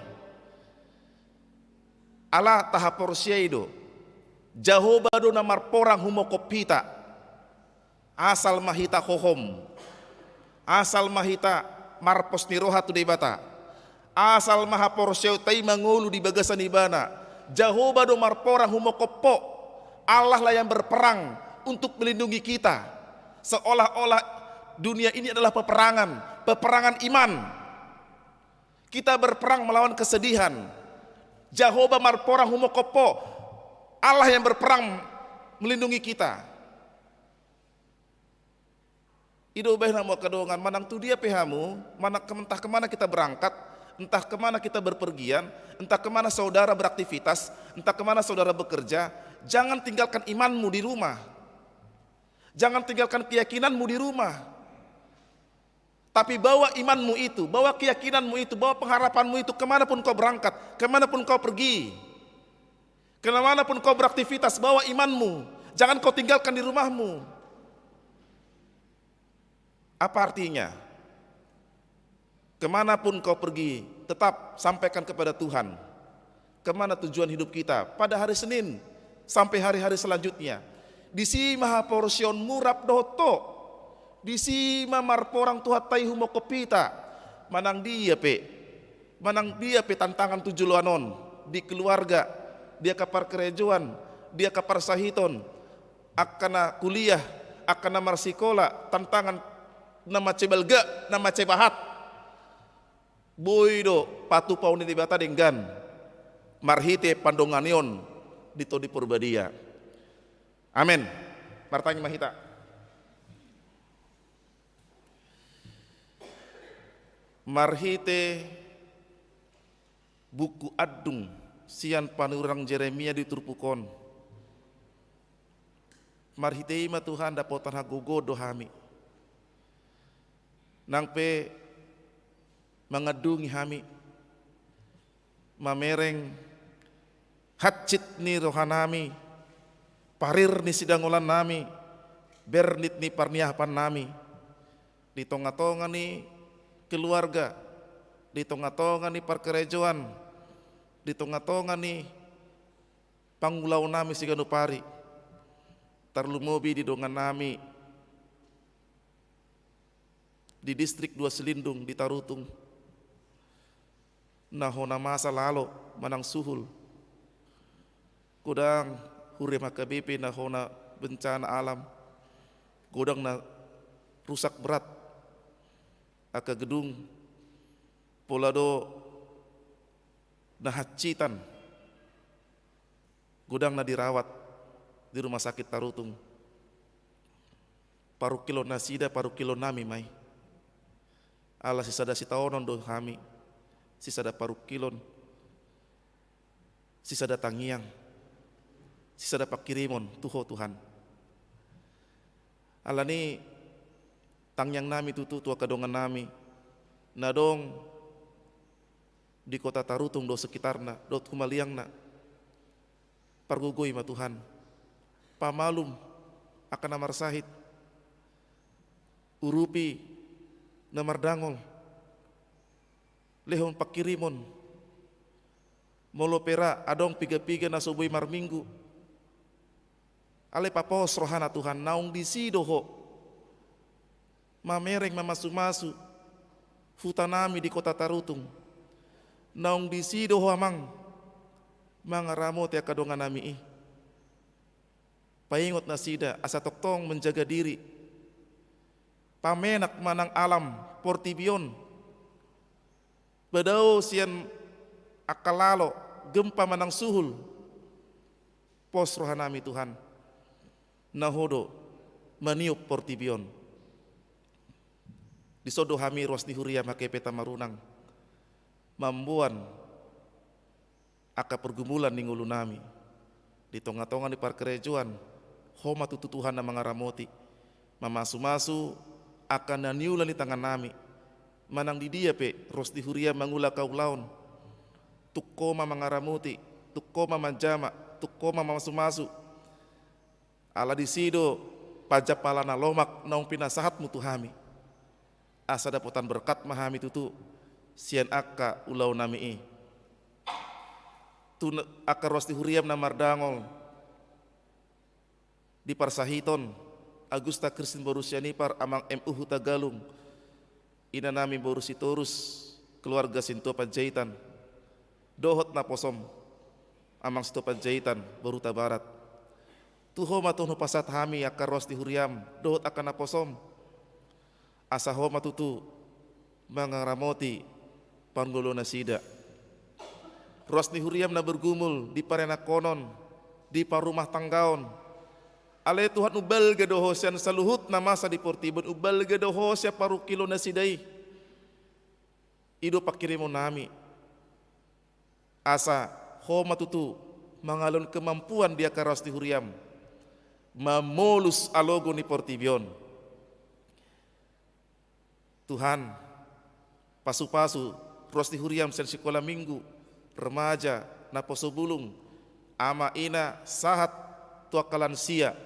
Ala tahaporseai do, Jahowa do na marporang humongkop hita. Asal ma hita hohom, asal ma hita marpos ni roha tu Debata, asal ma haporseaonta i mangolu di bagasan Ibana. Jahowa do marporang humongkop ho. Allahlah yang berperang untuk melindungi kita. Seolah-olah dunia ini adalah peperangan, peperangan iman. Kita berperang melawan kesedihan. Jahowa marporang humongkop ho. Allah yang berperang melindungi kita. I do bahen hamu angka dongan, manang tu dia pe hamu, manang ke-, entah kemana kita berangkat, entah kemana kita berpergian, entah kemana saudara beraktivitas, entah kemana saudara bekerja, jangan tinggalkan imanmu di rumah. Jangan tinggalkan keyakinanmu di rumah. Tapi bawa imanmu itu, bawa keyakinanmu itu, bawa pengharapanmu itu kemanapun kau berangkat, kemanapun kau pergi, kemanapun kau beraktivitas, bawa imanmu. Jangan kau tinggalkan di rumahmu. Apa artinya? Kemanapun kau pergi, tetap sampaikan kepada Tuhan. Kemana tujuan hidup kita pada hari Senin sampai hari-hari selanjutnya? Disi ma haporseaonmu rap dohot ho. Disi ma marporang Tuhanta i humongkop hita. Manang dia pe, manang dia pe tantangan tu joloan on, di keluarga, di angka parkarejoan, di angka parsahiton, angka na kuliah, angka na marsikola, tantangan na mansai balga, na mansai bahat. Boi do patupaon ni Debata denggan marhite pandonganion di Tondi Porbadia. Amen. Martangiang ma hita. Marhite buku andung sian panurirang Jeremia di turpuk on, marhite i ma Tuhan dapotan hagogoon do hami. Nang pe mangandungi hami, mamereng hansit ni rohanami, parir ni sidangolannami, bernit ni parniahapannami, di tonga-tonga ni keluarga, di tonga-tonga ni parkarejoan, di tonga-tonga ni pangulaonnami siganup ari, tarlumobi di dongannami di Distrik Dua Silindung di Tarutung, na hona masa lalo manang suhul. Godang huria H K B P na hona bencana alam, godang na rusak berat angka gedung, pola do na hansitan, godang na dirawat di rumah sakit Tarutung. Parungkilon nasida, parungkilonnami ma i. Ala sisada sitaonon do hami, sisada parungkilon, sisada tangiang, sisada pangkirimon tu Ho Tuhan. Alani i tangiangnami tutu tu angka dongannami na adong di kota Tarutung dohot sekitarna dohot humaliangna. Pargogoi ma Tuhan, pamalum angka na marsahit, urupi na mardangol, lehon pangkirimon. Molo pe ra adong piga-piga na so boi marminggu, alai papos rohana Tuhan, naung disi do Ho mamereng mamasu-masu hutanami di kota Tarutung. Naung disi do Ho Amang mangaramoti angka dongannami i. Paingot nasida asa tongtong menjaga diri. Pamenak manang alam portibi on, badao sian angka lalo, gempa manang suhul. Pos rohanami Tuhan, na Ho do maniop portibi on. Dison do hami ruas ni huria mangkepe tamarunang, mamboan angka pergumulan ni ngolunami. Di tonga-tonga ni parkarejoan, Ho ma tutu Tuhan na mangaramoti, mamasu-masu angka na niula ni tangannami. Manang di dia pe ruas ni huria mangula angka ulaon, Tung ho ma mangaramoti, tung ho ma manjama, tung ho ma mamasumasu. Ala disi do panjampalan na lomak naung pinasahatmu tu hami. Asa dapotan berkat ma hami tutu sian angka ulaonnami i. Tu angka ruas ni huriam na mardangol di parsahiton, Agusta Kristin boru Sianipar, Amang M U Hutagalung, inanami boru Sitorus, keluarga Sintua Panjaitan, dohot naposom, Amang Sintua Panjaitan boru Hutabarat. Tu ho ma tutu hupasahat hami angka ruas ni huriam dohot angka naposom, asa ho ma tutu mangaramoti parngoluonnasida. Ruas ni huriam na bergumul di parenanghonon, di parrumah tanggaon. Alai Tuhan, umbalga do ho sian saluhut na masa di portibi on, umbalga do ho sian parungkilonnasida i. I do panghirimonnami. Asa ho ma tutu mangalehon kemampuan di angka ruas ni huriam mamolus alogo ni portibi on. Tuhan, pasupasu ruas ni huriam sian sikola minggu, remaja, naposo bulung, ama ina sahat tu angka lansia,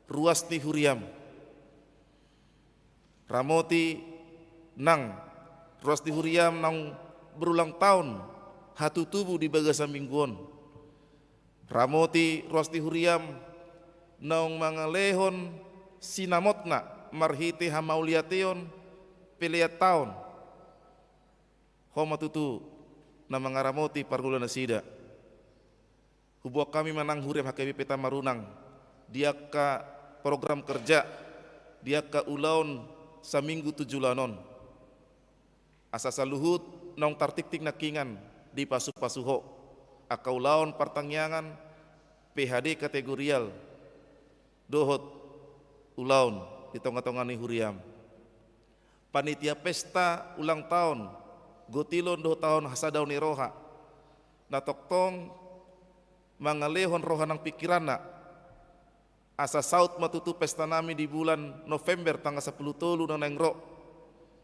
ruas ni huriam. Ramoti nang ruas ni huriam naung berulang tahun hatutubu di bagasan minggu on. Ramoti ruas ni huriam naung mangalehon sinamotna marhite hamauliateon pelean taon. Ho ma tutu na mangaramoti parngoluonnasida. Huboan hami ma nang huriam H K B P Tamarunang di angka program kerja, di angka ulaon saminggu tu joloan on. Asa saluhut naung tartiktik nangkiningan dipasupasu ho, angka ulaon partangiangan, P H D kategorial, dohot ulaon di tongatonga ni huriam. Panitia pesta ulang taon, gotilon dohot taon hasadaon ni roha, na tongtong mangalehon roha nang pingkiranna, asa saut ma tutu pestanami di bulan November tanggal sampulu tolu na naeng ro.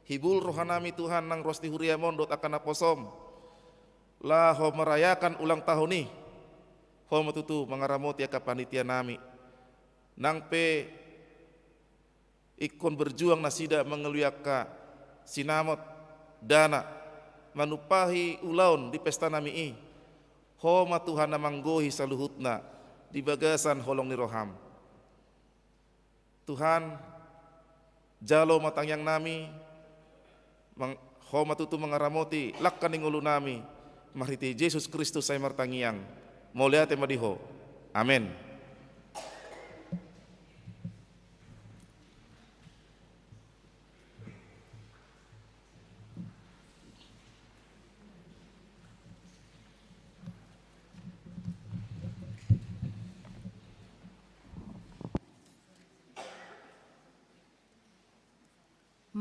Hibul rohanami Tuhan nang ruas ni huriam on dohot angka naposom, laho merayakan ulang tahun i. Ho ma tutu mangaramoti angka panitianami. Nang pe ingkon berjuang nasida mangalului angka sinamot, dana, manumpahi ulaon di pestanami i. Ho ma Tuhan na manggohi saluhutna di bagasan holong ni roham. Tuhan, jalo ma tangiangnami, mang-, ho ma tutu mangaramoti langka ni ngolunami, marhite Jesus Kristus sai martangiang. Mauliate ma di ho. Amen.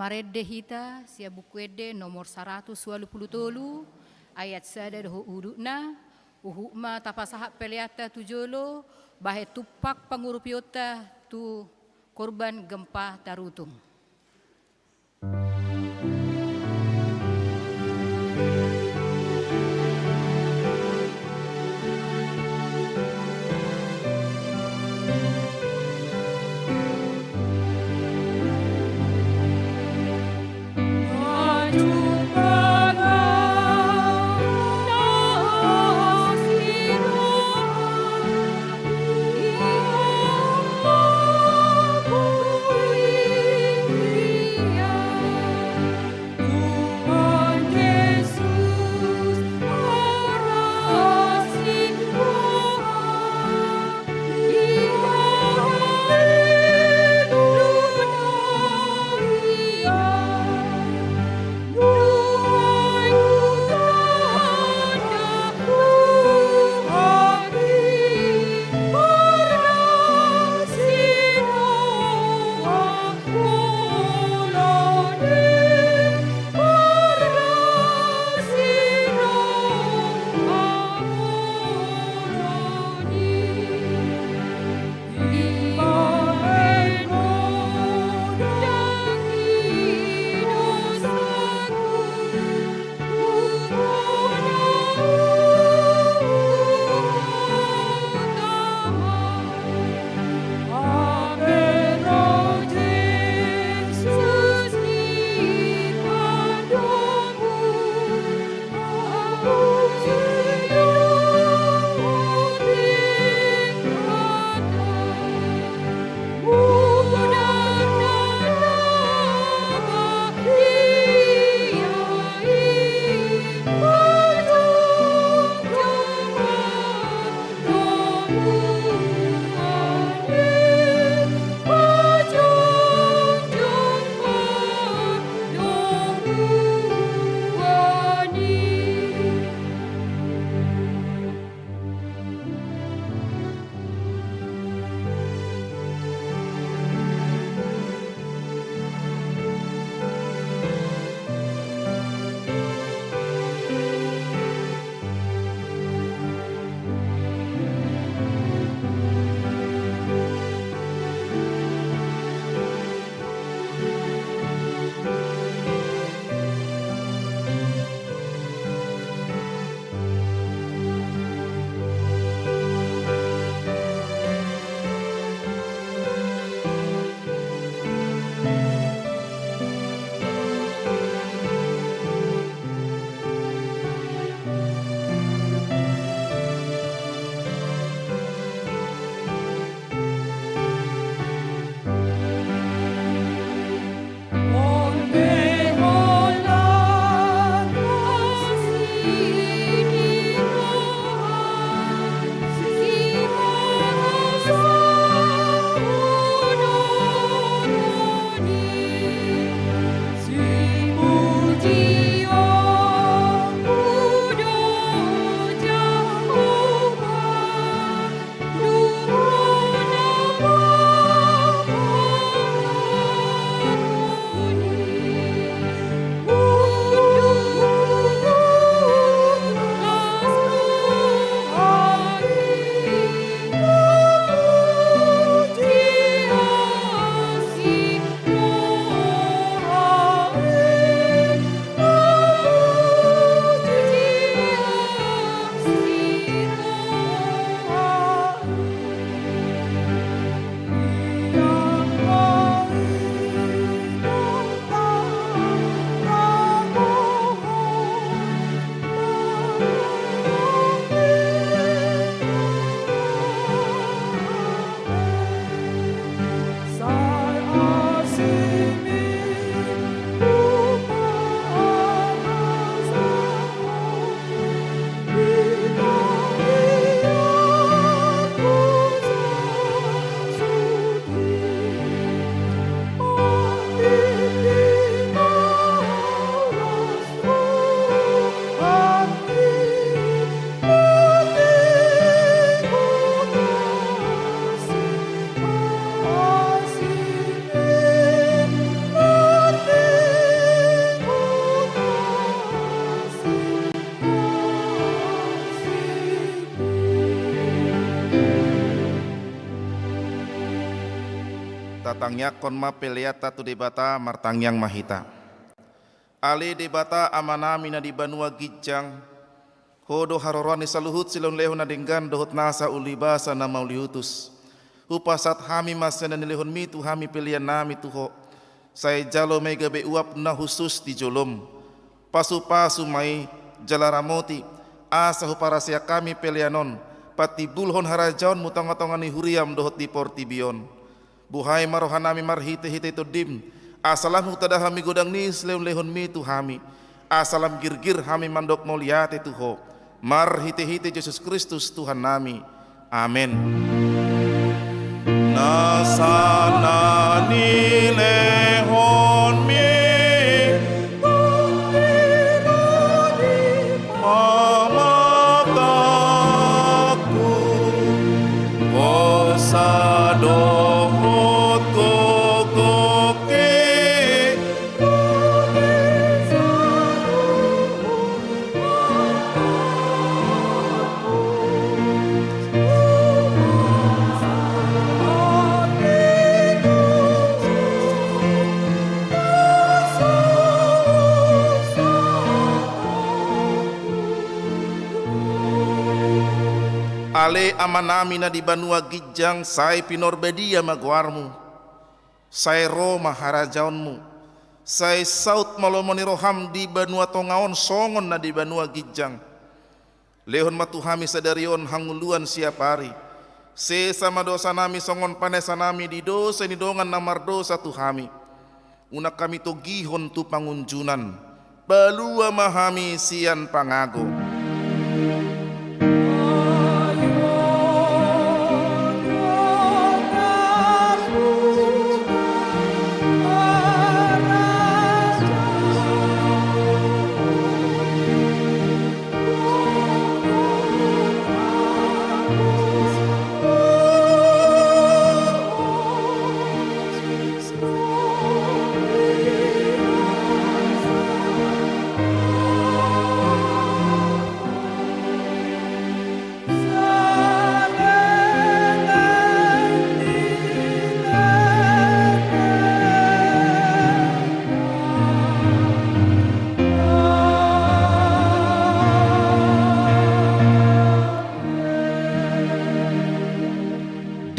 Marende hita sian Buku Ende nomor saratus ualu pulu tolu, ayat sada dohot udutna. Huhut ma tapasahat peleanta tu jolo, bahen tumpak pangurupionta tu korban gempa Tarutung. Patangiangkon ma peleanta tu Debata, martangiang ma hita. Ale Debata Amanami na di banua ginjang, Ho do haroroan ni saluhut silehonlehon na denggan dohot nasa ulibasa na mauliutus. Hupasahat hami ma sian na nilehonmi tu hami peleannami tu Ho. Sai jalo ma i gabe uap na hushus di jolom. Pasupasu ma i, jala ramoti, asa huparaseak hami pelean on patimbulhon harajaonmu tongatonga ni huriam dohot di portibi on. Buhai ma rohanami marhitehite Tondim, asa lam hutada hami godang ni silehonlehonmi tu hami, asa lam girgir hami mandok mauliate tu Ho, marhitehite Jesus Kristus Tuhannami. Amen. Nasa na nilehonmi pamatangku, hosa dohot gogongki. Ale Amanami na di banua ginjang, sai pinarbadia ma goarmu. Sai ro ma harajaonmu. Sai saut ma lomo ni roham di banua tonga on songon na di banua ginjang. Lehon ma tu hami sadari on hangoluan siapari. Sesa ma dosanami songon panesanami di dosa ni dongan na mardosa tu hami. Unang hami togihon tu pangunjunan. Palua ma hami sian pangago.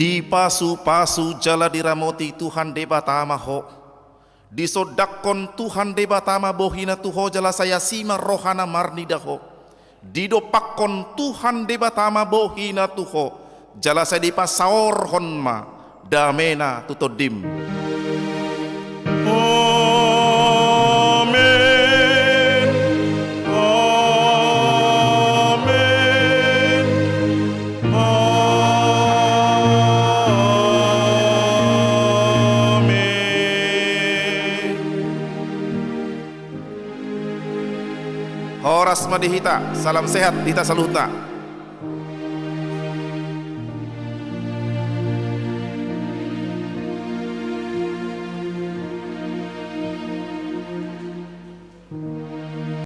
Dipasupasu jala diramoti Tuhan Debata ma ho. Disondangkon Tuhan Debata ma bohina tu ho jala sai asi ma rohana marnida ho. Didompakkon Tuhan Debata ma bohina tu ho jala sai dipasaorhon ma damena tu tondim. Amen. Amen. Amen. Horas ma di hita, salam sehat di hita saluhutna.